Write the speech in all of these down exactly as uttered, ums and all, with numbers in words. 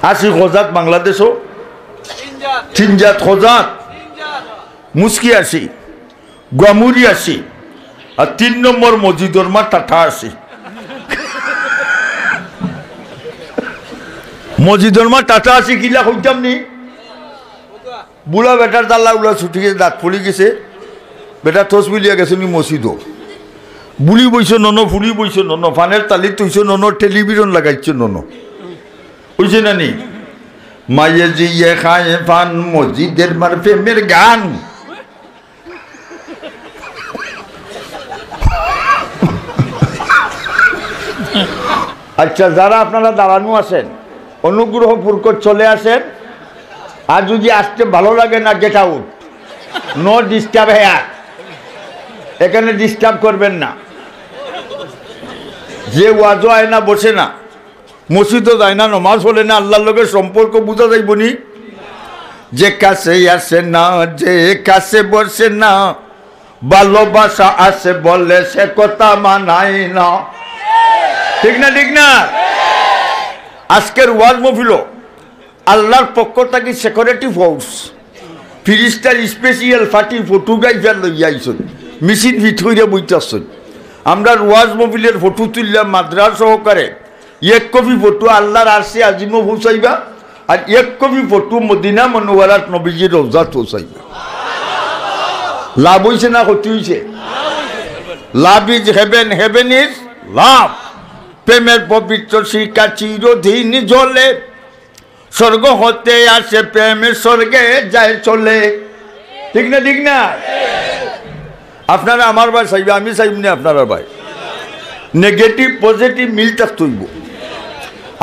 আশি খজাত বাংলাদেশো, তিন জাত খজাত, মুসকি আশি, গুয়ামুরি আশি, আর তিন নম্বর মসজিদর মা টাটা আশি। মসজিদর মা টাটা আশি কিলা কইতাম নি? বুড়া বেটার তাল্লা উলা ছুটি গেছে, দাঁত পড়ি গেছে, বেটা তসবি লিয়া গেছে নি মসজিদো। বুড়ি বইছে নন, ফুড়ি বইছে নন, ফানের তালি তুইছে নন, টেলিভিশন লাগাইছে নন। বুঝছে না নি? মায়ে জিয়ে খায় ফান, মসজিদের মার প্রেমের গান। আচ্ছা, যারা আপনারা দাঁড়ানো আছেন, অনুগ্রহপূর্বক চলে আসেন। আর যদি আসতে ভালো লাগে না, get out, no disturb here. এখানে ডিস্টার্ব করবেন না। যে ওয়াজও আয় না, বসে না, মসজিদও যায় না, নমাজ পড়ে না, আল্লাহর লগে সম্পর্ক বুঝা যাইব নি? যে কাছে আসে না, যে কাছে বসে না, ভালোবাসা আছে বলে সে কথা মানায় না। ঠিক না, ঠিক না? আজকের ওয়াজ মহফিলো আল্লাহর পক্ষ থাকি সিকিউরিটি ফোর্স, ফিরিস্তার স্পেশাল পার্টি ফটোগ্রাফার লইয়া আইছইন, মেশিন ফিট করিয়া বইতাছইন। আমরার ওয়াজ মহফিলের ফটো তুললাম মাদ্রাস সহকারে, এক কপি ফটো আল্লাহর আরশে আজিমো পৌঁছাইবা, আর এক কপি ফটো মদিনা মনোয়ারাত নবীজির রওজাত পৌঁছাইবা। লাভ হইছে না ক্ষতি হইছে? Love is heaven, heaven is love। প্রেমের পবিত্র শিখা চিরদিন জ্বলে, স্বর্গ হতে আসে প্রেম, স্বর্গে যায় চলে। ঠিক না, ঠিক না? আপনারা আমার বায় চাইবা, আমি চাইমু নি আপনারার বায়। নেগেটিভ পজিটিভ মিল থাকতে হইব।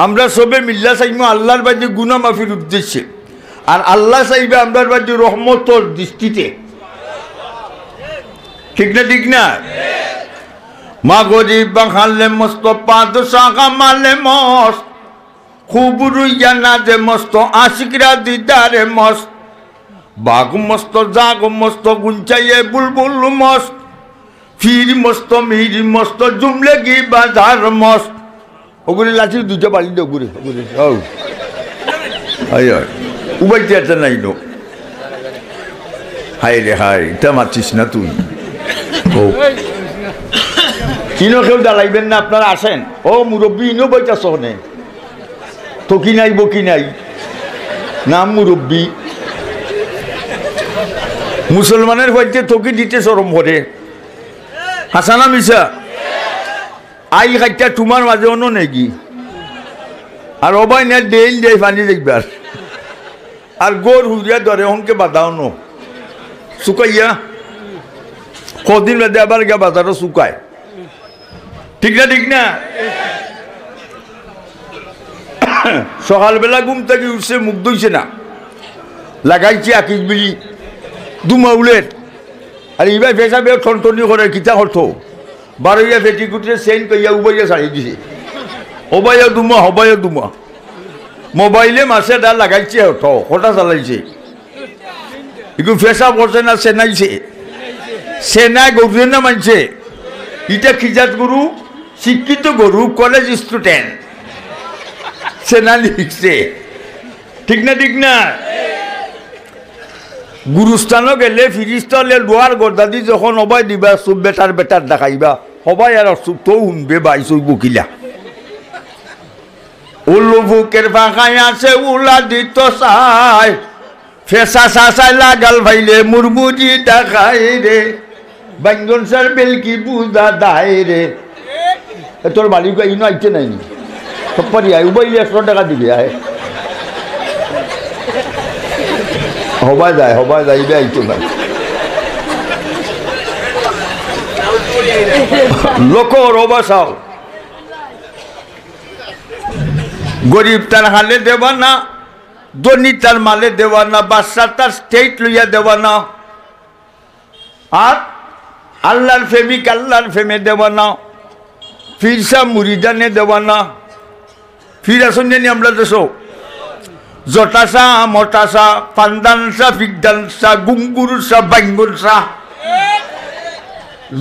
আমরা সবে মিল্লা চাইমু আল্লাহর বাদে গুনা মাফির উদ্দেশ্যে, আর আল্লাহ চাইবা আমরার বাদে রহমতর দৃষ্টিতে। ঠিক না, ঠিক না? মা গরিব বাঙালে মস্ত, পাদশাহ কামালে মস্ত, খুব রুইয়া না যে মস্ত, আশিকরা দিদারে মস্ত। বাঘ মস্ত, জাগ মস্ত, গুঞ্চাইয়ে বুলবুল মস্ত। ফির মস্ত, মির মস্ত, জুমলেগি বাজার মস্ত। ওগুলি লাঠি দুইটা বাড়ি দে, ওগুলি, ওগুলি, ও। হায়, হায়। উবাইতে আছে নাই নো? হায় রে হায়, ইটা মাতিস না তুই। ও। ইনো কেউ দাঁড়াইবেন না, আপনারা আসেন। ও মুরব্বী, ইনো বইটা সহনে। তো কি নাই, বকি নাই। নাম মুরব্বী। মুসলমানের বাড়িতে তো কি দিতে শরম করে। হাসানা মিছা। আই খাইটা তোমার মাঝে অন্য নেগি। আর ও ভাই না ডেইল ডেই পানি দেখবার। আর গোর হুরিয়া ধরে হংকে বাদাও নো। শুকাইয়া। কদিন বাদে আবার গিয়া বাজারও শুকায়। ঠিক না, ঠিক না? সকালবেলা ঘুম থাকি উঠছে, মুখ ধুইছে না। লাগাইছে আকিস বিড়ি। দুমা উলের। আর ইবাই পেশাবে ঠনঠনি করে, কিতা করতো? বারইয়া পেটিকুটরে চেইন কইয়া উবাইয়া ছাড়ি দিছে। ওবাইয়া দুমা, হবাইয়া দুমা। মোবাইলে মাসে ডা লাগাইছে অত, কটা চালাইছে। ইগু পেশাব করছে না সেনাইছে? সেনায় গরুরে না মানছে? ইটা কি জাত গরু? শিক্ষিত গরু, কলেজ স্টুডেন্ট। সেনা লিখছে। ঠিক না, ঠিক না? গুরুস্থানো গেলে ফিরিস্তা হলে লোয়ার গর্দাদি যখন হবাই দিবা, সব বেটার বেটার দেখাইবা, হবাই আর সব তো হুনবে বাই সই বকিলা। উল্লু বুকের ফাঁকায় আছে উলা দিত চাই, ফেসা সাসায় লাগাল ভাইলে মুরমুরি দেখাই রে। বাইঙ্গন সার বেলকি বুঝা দায় রে। এ, তোর মালিক ইনো আইতে নাই নি? সব পারি আয়, উবাইলে একশো টাকা দিবে, আয়। হবায় যায়, হবায় যায়, ইবে আইতো না। লোকর হবা চাও। গরিব তার হালে দেওয়ানা, ধনী তার মালে দেওয়ানা, বাদশা তার স্টেট লইয়া দেওয়ানা। আর আল্লাহর প্রেমিক আল্লাহর প্রেমে দেওয়ানা, পীর সাব মুরিদানে দেওয়ানা। পীর আছইন নি আমরার দেশো? জটা সা, মটা সা, ফান্দান সা, ফিকদান সা, গুঙ্গুর সা, বাইঙ্গুর সা।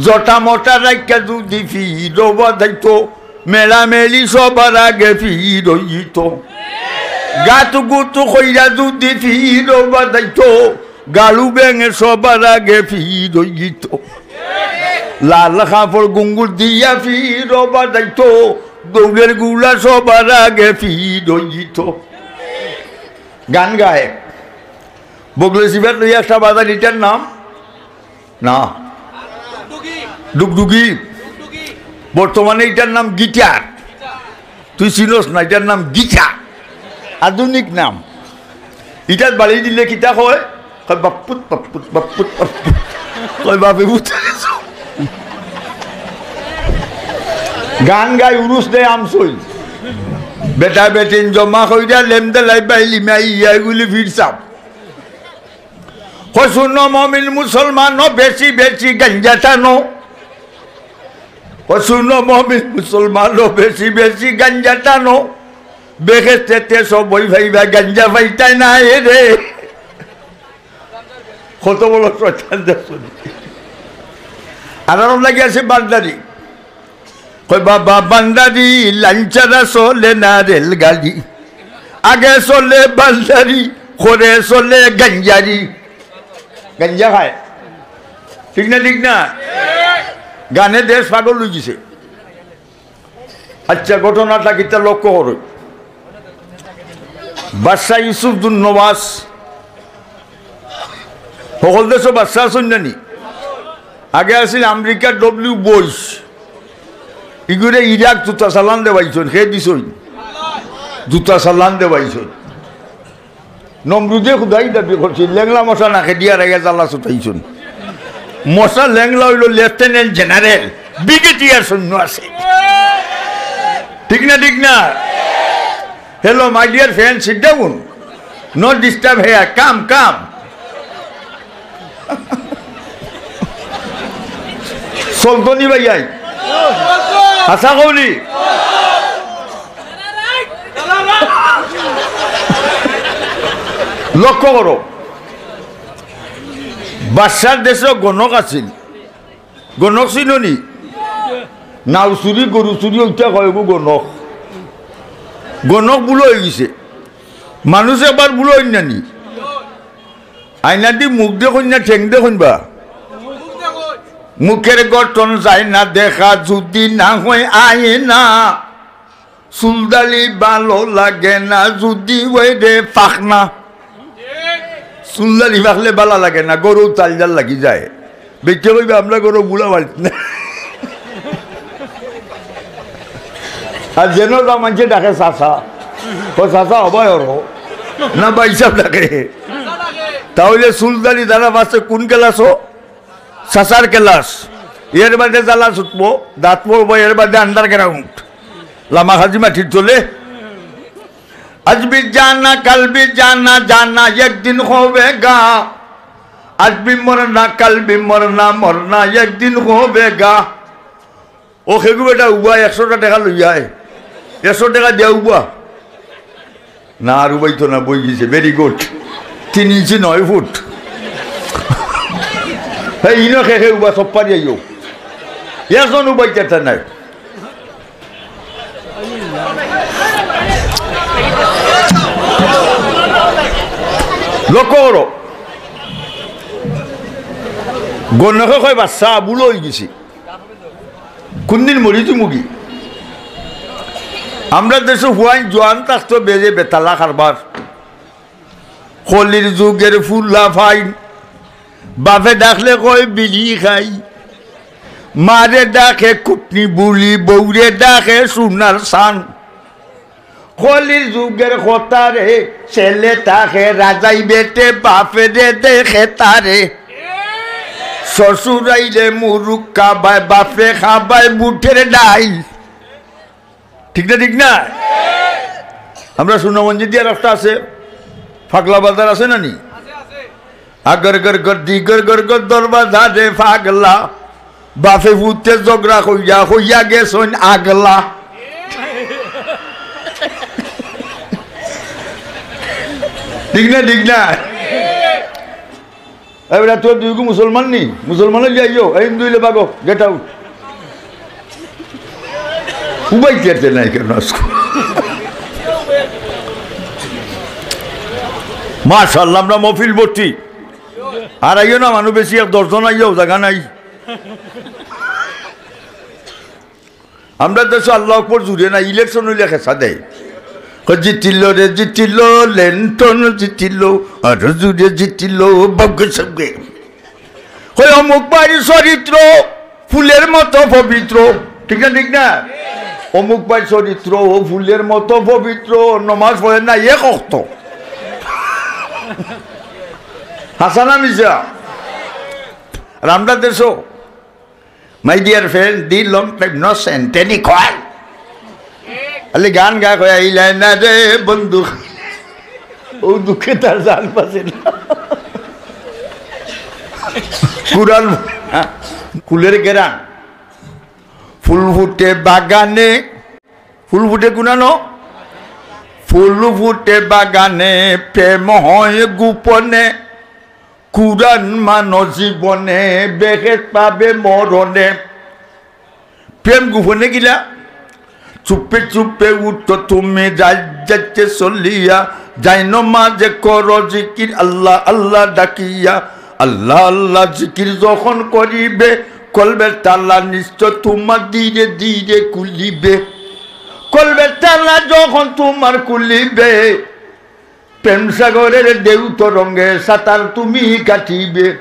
জটা মটা রাখিয়া যদি পীর হওয়া যাইতো, মেলামেলি সবার আগে পীর হইতো। গাতু গুতু কইরা যুদি ফিরো বাজাইতো, গালু বেঙে সবার আগে ফির অইতো। লাল কাপড় গুঙ্গুর দিয়া ফিরো বাজাইতো, দৌড়ের গুলা সবার আগে ফির অইতো। গান গায়। বগলে সিফাত লইয়া একটা বাজার, ইটার নাম না, ডুগডুগি। বর্তমানে ইটার নাম গিটার। তুই চিনস না, ইটার নাম গিটার, আধুনিক নাম। ইটাত বাড়ি দিলে কিতা কয়? কয়, "বাপ্পুত, বাপ্পুত, বাপ্পুত, বাপ্পুত।" কয়, "বাপে ভূত।" গান গাই উরুস দে আমসই। বেটা বেটিন জমা কইরা লেমদে লাই বাইলি মাই ইয়া গুলি ফিরসাম। কয়, "হুনো মমিন মুসলমান, বেশি বেশি গাঞ্জা টানো।" কয়, "হুনো মমিন মুসলমান, বেশি বেশি গাঞ্জা টানো। বেহেশতেতে সবই পাইবা, গাঞ্জা পাইতায় নায় রে।" কত বড় শয়তান দেখছনি। আর আরো লাগি আছে বান্দারি। কয়, "বাবা বান্দারি, লাইন ছাড়া চলে না রেলগাড়ি। আগে চলে বান্দারি, পরে চলে গাঞ্জারি।" গাঞ্জা খায়। ঠিক না, ঠিক না? গানে দেশ পাগল অইগেছে। আচ্ছা, ঘটনাটা কিতা লক্ষ্য করো। বাদশা ইউসুফ দুন নওয়াজ, হকল দেশো বাদশা আছইন না নি? আগে আছিল আমেরিকার ডব্লিউ বুশ, ইগুরে ইরাক জুতা চালান দেওয়াইছইন, কে দিছইন? জুতা চালান দেওয়াইছইন। নমরুদে খুদাই দাবি করছিল, লেংলা মশা নাকে দিয়া রাইয়া জ্বালা ছুটাইছইন। মশা লেংলা অইলো লেফটেন্যান্ট জেনারেল, ব্রিগেডিয়ার সৈন্য আছে। ঠিক না, ঠিক না? Hello, my dear friend, sit down. No disturb here. Come, come. চলতো নি ভাই আই? হাছা কও নি? লক্ষ্য করো, বাদশার দেশো গণক আছিল। গণক চিনো নি? নাও চুরি, গরু চুরি, ওইটা কয় গো গণক। গণক বুলা অইগেছে। মানুষ একবার বুলা অইন না নি? আয়নাদি মুখ দেখইন না ঠেং দেখইন বা? মুখের গঠন যায় না দেখা, যদি না হয় আয়না। চুলদাড়ি ভালো লাগে না, যদি ওই রে পাকনা। চুলদাড়ি পাকলে ভালা লাগে না, গরু তালজাল লাগি যায়। বেটিয়ে কইবা, "আমরা গরু বুড়া বাড়িত না।" আর যেন তা মানষে ডাকে চাচা, ও চাচা হবাই ওর না ভাই সাহেব ডাকে। তাহলে চুলদাড়ি যারা বাঁচে কোন ক্লাসো? চাচার ক্লাস। এর বাদে জ্বালা ছুটবো, দাঁত পড়বো, এর বাদে আন্ডারগ্রাউন্ড। লামা হাজি মাটির তলে। আজ ভি জানা, কাল ভি জানা, জানা একদিন হবেগা। আজ ভি মরনা, কাল ভি মরনা, মরনা একদিন হবেগা। ও খেগু বেটা উবা একশোটা টেকা লইয়া আয়। একশো টেকা দিয়া উবা। না, আর উবাইতো না, বই গেছে। Very good। তিন ইঞ্চি নয় ফুট। এই ইনো খে খে উবা সব পারি আইও। একজন উবাইতে নাই। লক্ষ্য করো। গণকে কয়, "বাচ্চা, বুড়া অইগেছি।" কোনদিন মরি যিমুগি? আমরার দেশো ফুয়াইন জোয়ান থাকতো বেজে বেতালা কারবার। কলির যুগের ফুলা ফাইন, বাপে ডাকলে কয় বিড়ি খাই, মারে ডাকে কুটনি বুলি, বউরে ডাকে সোনার সান। কলির যুগের কথা রে, ছেলে থাকে রাজাই বেটে, বাপেরে দেখে তারে। শ্বশুর আইলে মুরুক খাবায়, বাপে খাবায় বুটের ডাই। ঠিক না, ঠিক না? আমরা সুনামগঞ্জে দিয়া রাস্তা আছে, ফাগলা বাজার আছে না নি? আগর গর গর দি গর গর গর দরবাজা রে ফাগলা। বাপে পুতে ঝগড়া কইয়া কইয়া গেছইন আগলা। ঠিক না, ঠিক না? এবার তোর দুইগু মুসলমান নি? মুসলমান অইলে আইও, এই হিন্দু অইলে ভাগো, get out। উবাই কেটে নাই কেন আজকে? মাশাআল্লাহ, আমরা মহফিল ভর্তি। আর আইও না, মানুষ বেশি, এক দশজন আইও, জাগা নাই। আমরা দেশো আল্লাহু আকবার জুড়ে না, ইলেকশন অইলে খেসা দেয়। কয়, "জিতিল রে জিতিল, লেন্টন জিতিল, আর জুড়ে জিতিল, বগ্গে সগ্গে।" কয়, "অমুক ভাইর চরিত্র ফুলের মতো পবিত্র।" ঠিক না, ঠিক না? "অমুক ভাইর চরিত্র ফুলের মতো পবিত্র, নমাজ পড়ে না এক অক্ত।" হাছা না মিছা? আর আমরা দেশো, "My dear friend, the long time no send any call।" খালি গান গায়, কয়, "আইলায় না রে বন্ধু।" ও দুঃখে তার জান বাঁচে না। কুরান, হ্যাঁ, ফুলের গেরান। ফুল ফুটে বাগানে, ফুল ফুটে কুনানো? ফুল ফুটে বাগানে, প্রেম হয় গোপনে। কুরান মানো জীবনে, বেহেশত পাবে মরণে। প্রেম গোপনে কিলা? চুপে চুপে উঠো তুমি, রাইত যাইতে চলিয়া, জানমাজে করো জিকির, আল্লাহ আল্লাহ ডাকিয়া। আল্লাহ আল্লাহ জিকির যখন করিবে, কলবের তালা নিশ্চয় তোমার ধীরে ধীরে খুলিবে। কলবের তালা যখন তোমার খুলিবে, প্রেম সাগরের ঢেউ তরঙ্গে সাঁতার তুমি কাটিবে।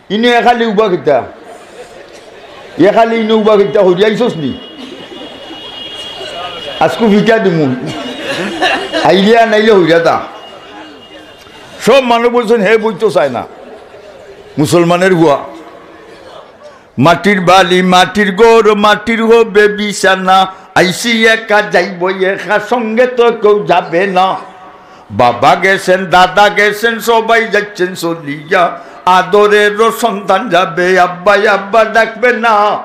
ইনো এ খালি উবা কিতা? এ খালি ইনো উবা কিতা? হইরাইছস নি? আজকু ফিটা দিমু। আইলে আর নাইলে হইরা তা। সব মানুষ বলছেন, "হে বইতো চায় না।" মুসলমানের হুয়া। মাটির বাড়ি, মাটির ঘর, মাটির হবে বিছানা। আইছি একা, যাইব একা, সঙ্গে তো কেউ যাবে না। বাবা গেছেন, দাদা গেছেন, সবাই যাচ্ছেন চলিয়া। আদরেরও সন্তান যাবে, আব্বা আব্বা ডাকবে না।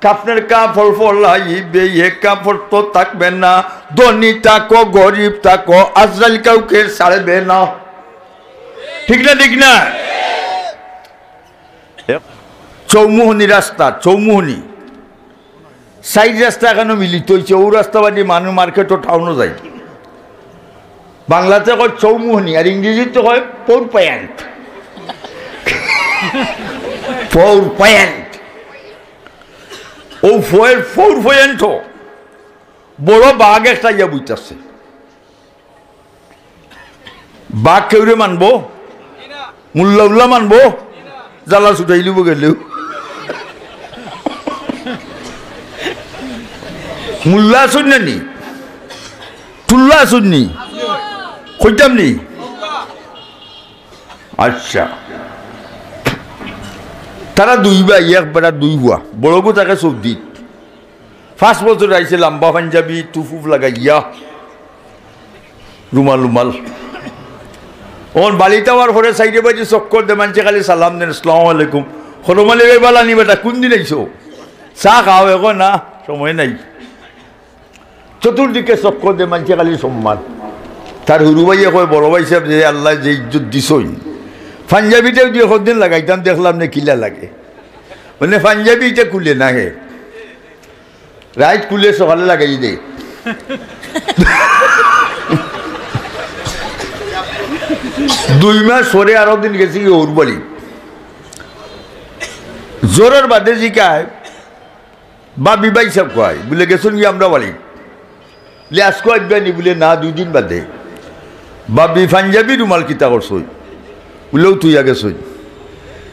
কাফনের কাপড় ফলাইবে, এ কাপড় তো থাকবে না। ধনী থাকো, গরিব থাকো, আজরাইল কাউকে ছাড়বে না। ঠিক না, ঠিক না? চৌমুহনী রাস্তা, চৌমুহনী। চাইর রাস্তা এখনো মিলিত হইছে, ও রাস্তা বাদে মানুষ মার্কেটো টাউনো যায়। বাংলাতে কয় চৌমুহনী, আর ইংরেজিতে কয় ফোর পয়েন্ট। Four point. ও ফোর, ফোর পয়েন্ট বড় বাঘ একটা ইয়া বইতাছে। বাঘ কেউরে মানবো? মোল্লা উল্লা মানবো? জ্বালা ছুটাইলিব গেলেও। মোল্লা আছইন না নি? তুল্লা আছইন নি? কইতাম নি? আচ্ছা, তারা দুই ভাই, এক বেটা দুই পুয়া। বড়গু থাকে সৌদিত। পাঁচ বছর আইছে, লম্বা পাঞ্জাবি, টুপ উপ লাগাইয়া, রুমাল রুমাল। অখন বাড়িত আওয়ার পরে চাইরে বাজে চক্কর দে, মানষে খালি সালাম দেন, "আসসালামু আলাইকুম।" "করম আলী ভাই, বালা নি বেটা, কুনদিন আইছো? চা খাও, এখন না, সময় নাই।" চতুর্দিকে চক্কর দে, মানষে খালি সম্মান। তার হুরু ভাইয়ে কয়, "বড় ভাইসাব, যে আল্লায় যে ইজ্জত দিছইন, পাঞ্জাবিটাও দিয়া কদিন লাগাইতাম, দেখলাম নে কিলা লাগে।" মানে পাঞ্জাবি ইটা খুলে না হে। রাইত খুলে সকালে লাগাই দে। দুই মাস পরে আরো দিন গেছি কি ওর বাড়ি। জোরের বাদে জিকায়, "ভাবি, ভাইসাব কই?" বুলে, "গেছইন গি আমরার বাড়ি।" বুলে, "আজকু আইবা নি?" বুলে, "না, দুই দিন বাদে।" "ভাবি, পাঞ্জাবি রুমাল কিতা করছইন?" বুলে, "অউ থুইয়া গেছইন।"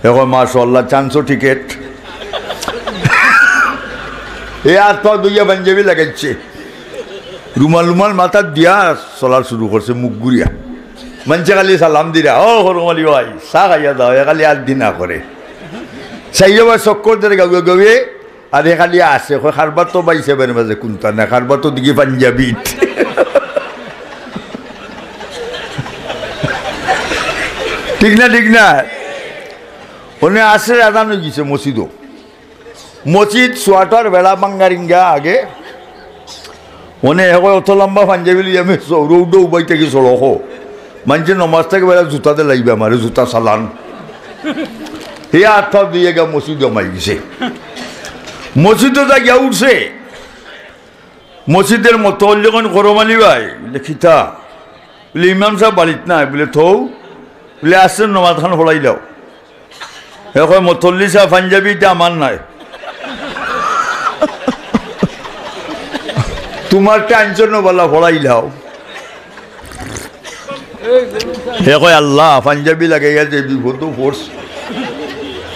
এখন মাশাআল্লাহ, চান্সও টিকেট। এ হাত পাও ধুইয়া পাঞ্জাবি লাগাইছে, রুমাল রুমাল মাথাত দিয়া চলা শুরু করছে মুখ ঘুরিয়া। মানষে খালি সালাম দিরা, "ও করম আলী ভাই, চা খাইয়া যাও।" এ খালি আর দিনা করে। চাইরে বায় চক্কর দের গাউয়ে গাউয়ে, আর এ খালি আছে, কয়, "কারবার তো ভাইসাবর মাঝে কুন্তা না, কারবার তো দেখি পাঞ্জাবিত।" ঠিক না, ঠিক না? অনে আছরের আজান অইগেছে মসজিদো। মসজিদ সোয়াটার বেড়া ভাঙ্গারিঙ্গা আগে। অনে এ কয়, "অত লম্বা পাঞ্জাবি লইয়া আমি চৌরো উডো উবাই থাকি চড়ো খো। মানষে নমাজ থাকি বেড়া জুতা দিলাইবা আমারে, জুতা চালান।" হে আত্মা দিয়ে গা মসজিদ জমাই গেছে। মসজিদো যা গিয়া উঠছে। মসজিদের মতো অইলে কইন, "করম আলী ভাই।" বুলে, "কিতা?" বুলে, "ইমাম সাব বাড়িত নাই।" বুলে, "থৌ।" বুলে, "আছরর নমাজ খান পড়াইলাও।" হে কয়, "মতল্লি সাব, পাঞ্জাবি ইটা আমার নায়, তুমার টেনশন বালা পড়াইলাও।" হে কয়, "আল্লাহ, পাঞ্জাবি লাগাইয়া যে বিপদো পড়ছি।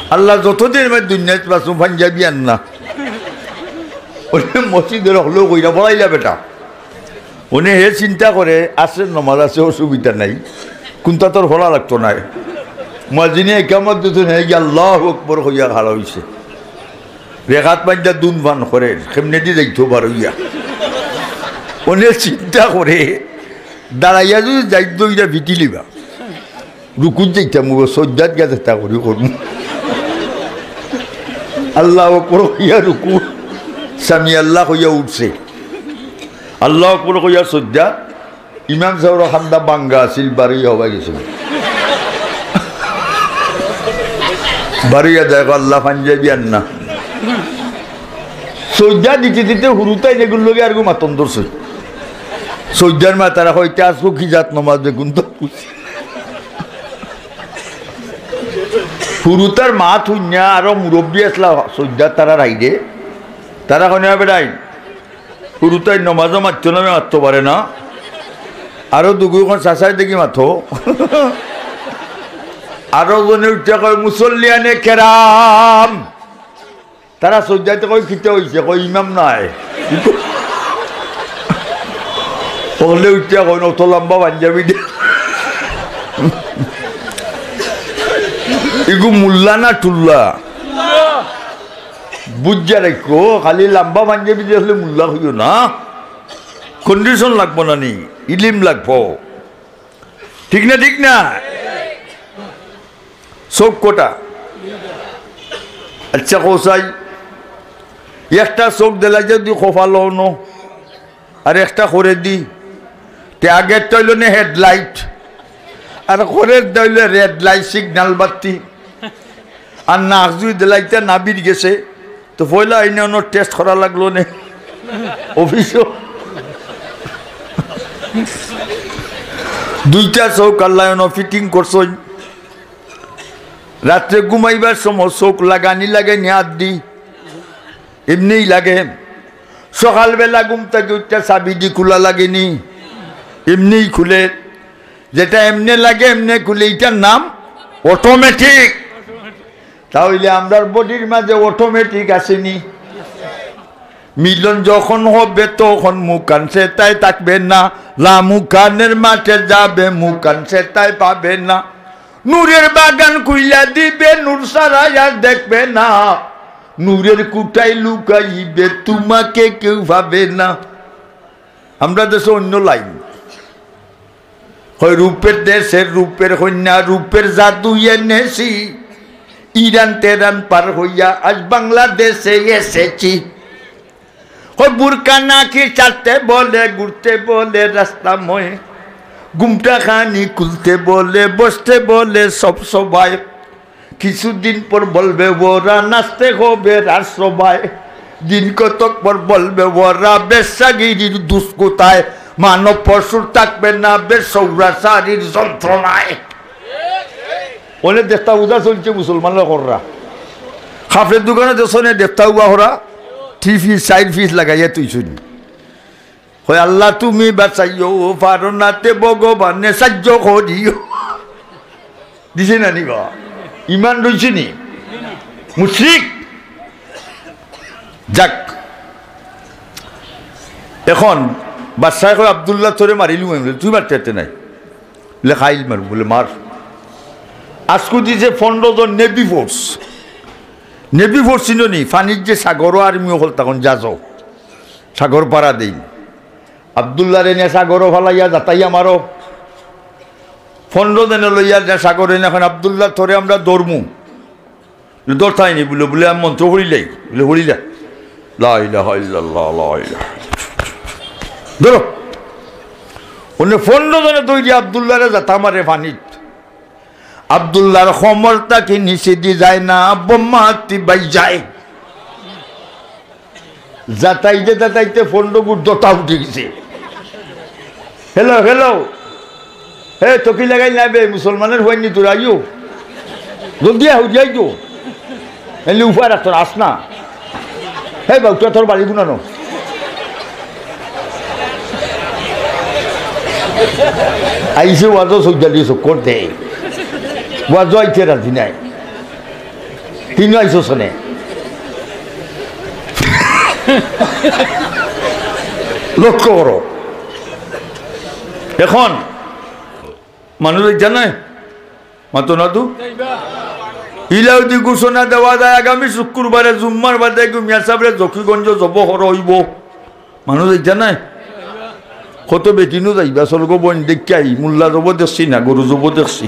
আল্লাহ, যতদিন আমি দুনিয়াত বাঁচমু, পাঞ্জাবি আর না।" অনে মসজিদর হকলেও কইরা, "পড়াইলা বেটা।" অনে হে চিন্তা করে, "আছরর নমাজ আছে, অসুবিধা নাই, কুন্তা তোর পড়া লাগতো নায়।" মুয়াজ্জিনে ইকামত দিছইন, হে গিয়া আল্লাহু আকবার কইয়া খাড়া অইছে। রেখাত বান্ধা দুন ফান করে, কেমনেদি যাইতো বার অইয়া। অনে চিন্তা করে, দাঁড়াইয়া যদি যাইতো, ইটা ফিটিলিবা। রুকুত যাইতাম, ও সজ্জাত গিয়া চেষ্টা করি করমু। আল্লাহু আকবার কইয়া রুকু, সামি আল্লাহ কইয়া উঠছে। আল্লাহু আকবার কইয়া সজ্জাত, ইমাম সাবর কান্দা ভাঙ্গা আছিল, বারইয়া হবাই গেছিল। বারইয়া দেখো, আল্লাহ পাঞ্জাবি আর না। সজ্জা দিতে দিতে হুরুতাইন এগুর লগে আরগু মাতন ধরছে। সজ্জার মায় তারা কইতে, "আজকু কি জাত নমাজ দেখুন তো।" হুরুতার মাত হুনিয়া আরো মুরব্বি আছলা সজ্জা, তারা রাইডে, তারা কইনা বেড়াই, "হুরুতাইন নমাজও মাততো না, মাততো পারে না।" আরো দুগু কইন, "চাচায় দেখি মাতো।" আরো জনে উঠিয়া কয়, "মুসল্লিয়ানে কেরাম।" তারা সজ্জাইতে কয়, "কিতা অইছে?" কয়, "ইমাম নাই।" অকলে উঠিয়া কইন, "অত লম্বা পাঞ্জাবি দে।" ইগু মুল্লা না টুল্লা? বুঝিয়া রাখো, খালি লম্বা পাঞ্জাবি দিয়া অইলে মুল্লা কইও না। Condition লাগবো না নি, ইলিম লাগবো। ঠিক না, ঠিক না? চউখ কটা? আচ্ছা, কও চাই, একটা চউখ দিলাইতে যদি কপালো অনো, আর একটা করেদি, তে আগেরটা অইলো নে headlight, আর করেরটা অইলো red light, signal বাতি। আর নাক যদি দিলাইতে নাভির গেছে, তো পয়লা আইনা অনো test করা লাগলো নে অফিসো। দুইটা চউখ আল্লায় অনো fitting করছইন। রাত্রে ঘুমাইবার সময় চউখ লাগানি লাগে নি আত দি, এমনেই লাগে। সকালবেলা ঘুম থাকি উঠিয়া চাবি দি খুলা লাগে নি, এমনেই খুলে। যেটা এমনে লাগে এমনে খুলে, ইটার নাম automatic। তা অইলে আমরার bodyর মাঝে automatic আছে নি? মিলন যখন হবে তখন মুকান সেটাই থাকবে না, লামুকানের মাঠে যাবে মুকান সেটাই পাবে না। নূরের বাগান খুইলা দিবে, নূর ছাড়া আর দেখবে না। নূরের কুটায় লুকাইবে, তোমাকে কেউ পাবে না। আমরা দেশো অইন্য লাইন। কয় রূপের দেশের রূপের কইন্যা, রূপের জাদু এনেছি। ইরান তেরান পার হইয়া আজ বাংলাদেশে এসেছি। কয় বুরকা নাকি ছাড়তে বলে, ঘুরতে বলে রাস্তা ময়। ঘুমটা খানি খুলতে বলে, বসতে বলে সব সভায়। কিছুদিন পর বলবে ওরা নাচতে হবে রাজসভায়। দিন কতক পর বলবে ওরা বেশ্যাগিরির দুষ্কৃতায়। মানব পশুর থাকবে না বেশ সৌরাচারীর যন্ত্রণায়। অনে দেখতা উদা চলছে মুসলমানরা কররা। কাপড়ের দোকানো দেখছো নে দেখতা উবা করা? থ্রি পিস, চাইর পিস লাগাইয়া তুই শুনি। কয়, "আল্লাহ তুমি বাঁচাইও, পারো না তে ভগবানে সাহায্য করিও।" দিছে না নি বা? ইমান রইছে নি? মুশরিক। যাক, এখন বাদশায় কয়, "আব্দুল্লাহ তোরে মারিলু আমি।" বলে, "তুই মারতে পারতে নাই।" বলে, "খাইল মারু।" বলে, "মার।" আজকু দিছে পনেরো জন নেভি ফোর্স। নেভি ফোর্স চিনো নি? পানির যে সাগরো আর্মি অকল তখন জাজো। সাগর পাড়া দেই। আব্দুল্লাহরে নিয়া সাগরো ফালাইয়া যাতাইয়া মারো। পনেরো জনে লইয়া যা সাগরে নিয়া এখন আব্দুল্লাহ তোরে আমরা ধরমু। ধরতাই নি বলে, বলে, "আমি মন্ত্র পড়িলাই।" বলে, "পড়িলা।" লা ইলাহা ইল্লাল্লাহ, লা ইলাহা। ধরো। অনে পনেরো জনে ধরিয়া আব্দুল্লাহরে যাতা মারে পানিত। আব্দুল্লাহর কোমর থাকি নিচেদি যায় না, বোম্মা হাত্তি বাই যায়। যাতাইতে যাতাইতে পনেরো গুর দতা উঠি গেছে। Hello, hello. হে, তকি লাগাই না বে, মুসলমানের হুয়াইনি তোরা আইও। জলদি আহ, উঠি আইও। এলি উফা রাখতো আস না। হে, বাউটা তোর বাড়ি গুনানো। আইসে ওয়াজও সৌদালি চক্কর দে। ওয়াজও আইতে রাজি নাই। তিনও আইসো শোনে। লক্ষ্য করো। এখন মানুষ জানে মাতো না তো। ইলাউদি ঘোষণা দেওয়া যায়, আগামী শুক্রবারে জুম্মার বাদে গু মিয়া সাবরে জকিগঞ্জ জব হর অইবো। মানুষ জানে কত বেটিনও যাইবা, স্বর্গ বইন দেখিয়াই, মোল্লা জব দেখছি না, গরু জব দেখছি।